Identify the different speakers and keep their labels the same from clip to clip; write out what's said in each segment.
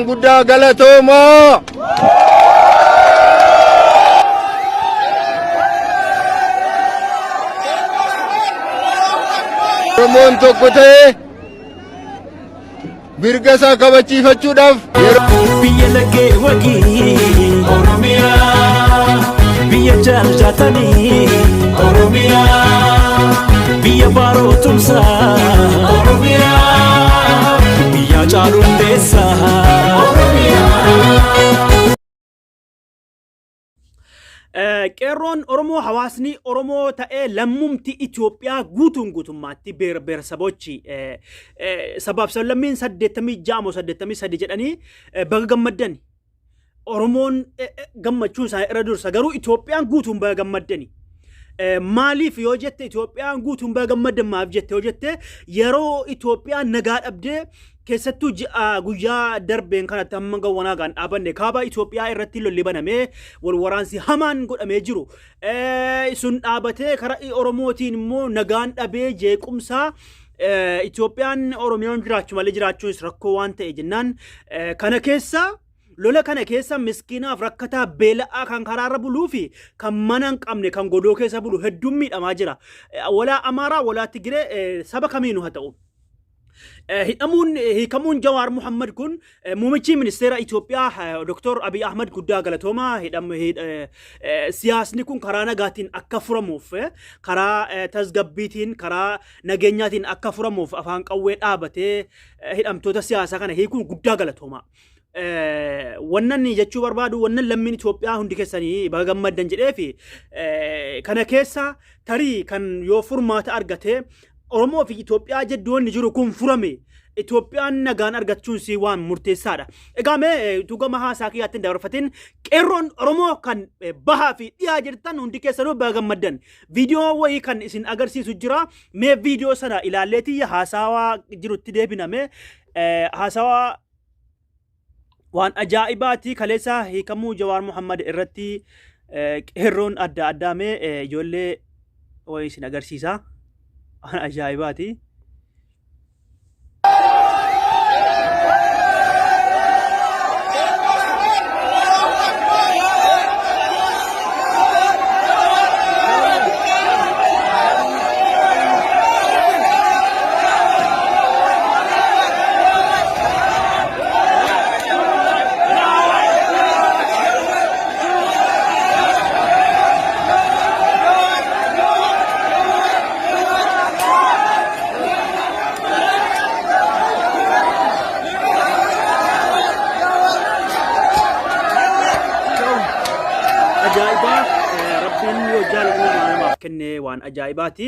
Speaker 1: Guddaa galatoomaa! Oromoon tokko ta'ee mirga isaa kabachiifachuudhaaf yeroo
Speaker 2: Biyya laggee wagii Oromiyaa biyya jaaljaatanii Oromiyaa biyya baaroo tumsaa Oromiyaa biyya caaluu hundeessaa Oromiyaa.
Speaker 3: Qeerroon Oromoo hawaasni Oromoo ta'ee lammumti Itoophiyaa guutuun guutummaatti beer beersabochi sabaaf sablammiin 86 moo 83 jedhanii baga gammaddan. Oromoon gammachuun isaa irra dursa garuu Itoophiyaan guutuun baga gammaddani. Maaliif yoo jette Itoophiyaan guutuun baga gammaddan maaf jette yoo jette yeroo Itoophiyaan nagaa dhabdee keessattuu ji'a guyyaa darbeen kanatti hamma gawwanaa gaan dhaabanne kaaba Itoophiyaa irratti lolli banamee wal waraansi hamaan godhamee jiru. Sun dhaabatee karaa Oromootiin immoo nagaan dhabee jeequmsaa Itoophiyaan Oromiyaan jiraachuu malee jiraachuunis rakkoo waan ta'e jennaan kana keessa lola kana keessa miskiinaaf rakkataa beela'aa kan karaarra buluu fi kan mana hin qabne kan godoo keessa bulu hedduun miidhamaa jira. Walaa Amaaraa walaa Tigiree saba kamiinuu haa ta'u. Hidhamuun hiikamuun Jawaar Muhammad kun muummichi ministeera Itoophiyaa Dr. Abiy Ahmad guddaa galatoomaa siyaasni kun karaa nagaatiin akka furamuuf karaa tasgabbiitiin karaa nageenyaatiin akka furamuuf afaan qawwee dhaabatee hidhamtoota siyaasaa kana hiikuun guddaa galatoomaa. Wannan jechuu barbaadu wannan lammiin Itoophiyaa hundi keessanii baga gammaddan jedheefi kana keessa tarii kan yoo furmaata argate Oromoo fi Itoophiyaa jidduu wanni jiru kun furame Itoophiyaan nagaan argachuun sii waan murteessaadha. Egaa mee utuu gama haasaa kiyyaatti hin dabarfatin qeerroon Oromoo kan bahaa fi dhiyaa jirtan hundi keessanuu baga gammaddan. Viidiyoo wayii kan isin agarsiisu jira. Mee viidiyoo sana ilaalleetii haasawaa jirutti deebiname. Haasawaa waan ajaa'ibaati kaleessa hiikamuu Jawaar Muhammad irratti qeerroon adda addaa mee ijoollee wayii isin agarsiisa. Waan ajaa'ibaati. Ajaa'ibaa rabbiin yoo jaalatu namaaf kenne waan ajaa'ibaati.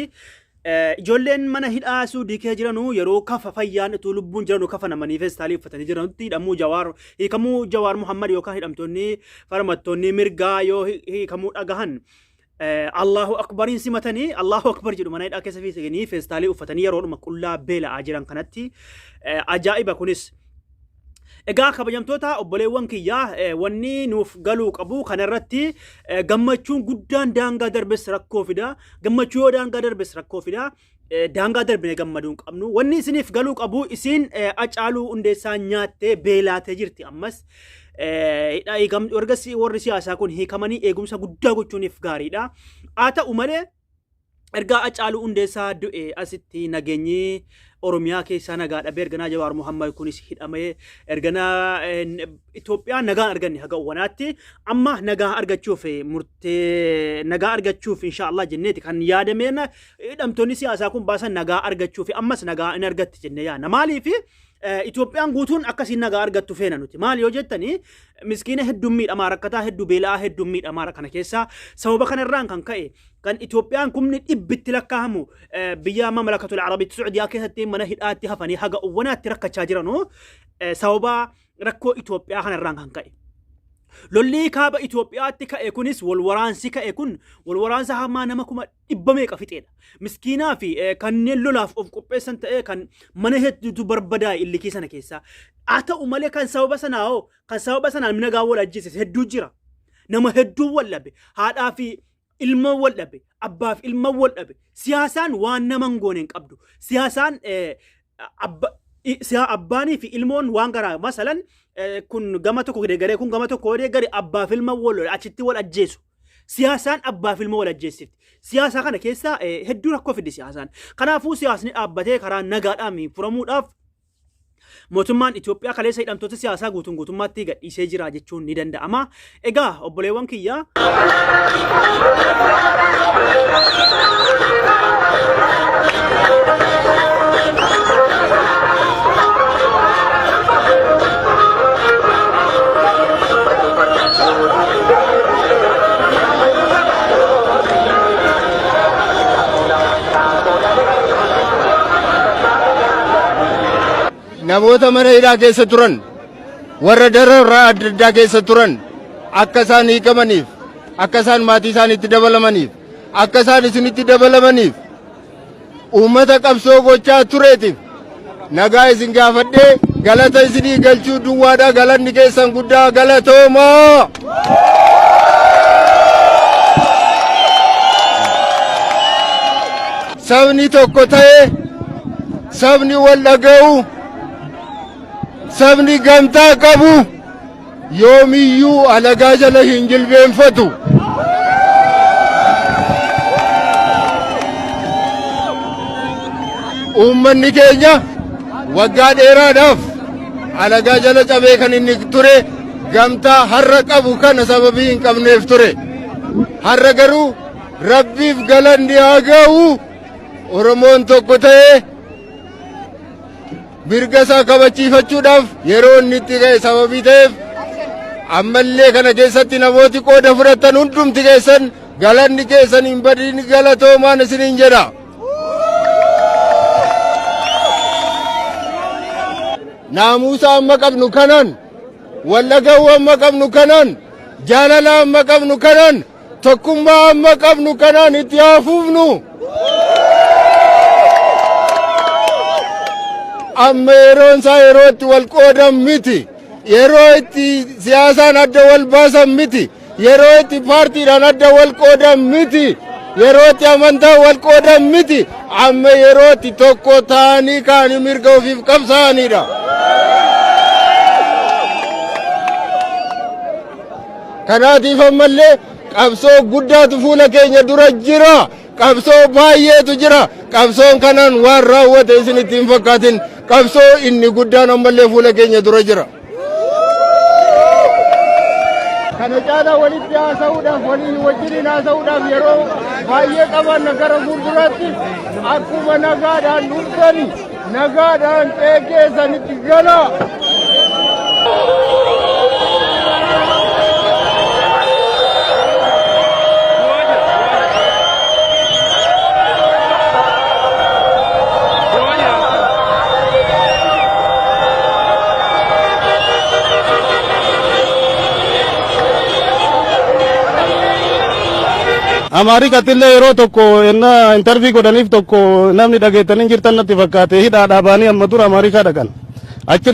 Speaker 3: Ijoolleen mana hidhaa Suudii keessa jiranu yeroo kafa fayyaan utuu lubbuun jiranu kafanamanii feestaalii uffatanii jiranutti hidhamuu Jawaar hiikamuu Jawaar Muhammad yookaan hidhamtoonni falmattoonni mirgaa yoo hiikamuu dhagahan Allahu Akbariin simatanii Allahu Akbar jedhu mana hidhaa keessa fiiganii feestaalii uffatanii yeroodhuma qullaa beela'aa jiran kanatti ajaa'iba kunis. Egaa kabajamtoota obboleewwan kiyyaa wanni nuuf galuu qabu kanarratti gammachuun guddaan daangaa darbes rakkoo fida. Gammachuu yoo daangaa darbes rakkoo fida. Daangaa darbine gammaduu hin qabnu. Wanni isiniif galuu qabu isiin Hacaaluu Hundeessaa nyaattee beelaatee jirti ammas. Warri siyaasaa kun hiikamanii eegumsa guddaa gochuuniif gaariidha. Haa ta'u malee Ergaa Hacaaluu Hundeessaa du'e asitti nageenyi Oromiyaa keessaa nagaa dhabee erganaa Jawaar Muhammad kunis hidhamee erganaa Itoophiyaan nagaan arganne haga uwwanaatti amma nagaa argachuuf murtee nagaa argachuuf inshaallah jenneeti kan yaadameen hidhamtoonni siyaasaa kun baasan nagaa argachuuf ammas nagaa in argatti jennee yaadna. Maaliif Itoophiyaan guutuun akkasiin nagaa argattu feena nuti. Maal yoo jettani miskiina hedduun miidhamaa rakkataa hedduu beela'aa hedduun miidhamaa kana keessaa sababa kanarraan kan ka'e kan Itoophiyaan kumni dhibbitti lakkaa'amu biyya mamlakatul Arabitti Suudiyaa keessatti mana hidhaatti hafanii haga uwwanaatti rakkachaa jiranu sababa rakkoo Itoophiyaa kanarraan kan ka'e. Lolli kaaba Itoophiyaatti ka'e kunis wal waraansi ka'e kun wal waraansa hamaa nama kuma dhibba meeqa fixeedha. Miskiinaa fi kanneen lolaaf of qopheessan ta'ee kan mana hedduutu barbadaa'e illikii sana keessaa. Haa ta'u malee kan sababa sanaa hoo kan sababa sanaan nagaa wal ajjeese hedduu jira. Nama hedduu wal dhabe. Haadhaa fi ilmoo wal dhabe. Abbaa fi ilma wal dhabe. Siyaasaan waan nama hin goone hin qabdu. Siyaasaan abbaanii fi ilmoon waan garaa masalan Kun gama tokko deeggaree, kun gama tokko deeggare, abbaaf ilma wal lola, achitti wal ajjeesu. Siyaasaan abbaaf ilma wal ajjeessifti. Siyaasa kana keessa hedduu rakkoo fiddi siyaasaan. Kanaafuu siyaasni dhaabbatee karaa nagaadhaan furamuudhaaf mootummaan Itoophiyaa kaleessa hidhamtoota siyaasaa guutuun guutummaatti gadhiisee jira jechuun ni danda'ama. Egaa obboleewwan kiyya,
Speaker 1: Namoota mana hidhaa keessa turan, warra dararraa adda addaa keessa turan akka isaan hiikamaniif, akka isaan maatii isaaniitti dabalamaniif, akka isaan isinitti dabalamaniif, uummata qabsoo gochaa tureetiif nagaa isin gaafadhee galata isinii galchuu duwwaadha. Galanni keessan guddaa, galatoomaa. Sabni tokko ta'e, sabni wal dhaga'u, sabni gamtaa qabu yoomiyyuu alagaa jala hin jilbeenfatu. Uummanni keenya waggaa dheeraadhaaf alagaa jala cabee kan inni ture gamtaa har'a qabu kana sababii hin qabneef ture. Har'a garuu Rabbiif galanni haa ga'u, Oromoon tokko ta'ee mirga isaa kabachiifachuudhaaf yeroo inni itti ga'e sababii ta'eef, ammallee kana keessatti namooti qooda fudhatan hundumti keessan galanni keessan hin badin, galatoomaan isiniin jedha. Naamusa amma qabnu kanaan, wal dhaga'uu amma qabnu kanaan, jaalala amma qabnu kanaan, tokkummaa amma qabnu kanaan itti haa fufnu. Amma yeroon isaa yeroo itti wal qoodan miti. Yeroo itti siyaasaan adda wal baasan miti. Yeroo itti paartiidhaan adda wal qoodan miti. Yeroo itti amantaan wal qoodan miti. Amma yeroo itti tokko ta'anii ka'anii mirga ofiif qabsaa'anidha. Kanaatiif ammallee qabsoo guddaatu fuula keenya dura jira. Qabsoo baay'eetu jira. Qabsoon kanaan waan raawwate isinitti hin fakkaatin. Qabsoo inni guddaan ammallee fuula keenya dura jira. Kana caalaa walitti haasa'uudhaaf, waliin wajjiniin haasa'uudhaaf yeroo baay'ee qabanna gara fuulduraatti. Akkuma nagaadhaan dhuftani nagaadhaan qe'ee keessanitti galaa.
Speaker 4: Amaarikatti illee yeroo tokko ennaa interview godhaniif tokko namni dhageettanii jirtan natti fakkaate, hidhaa dhaabaanii amma dura Amaarikaa dhaqan. Achi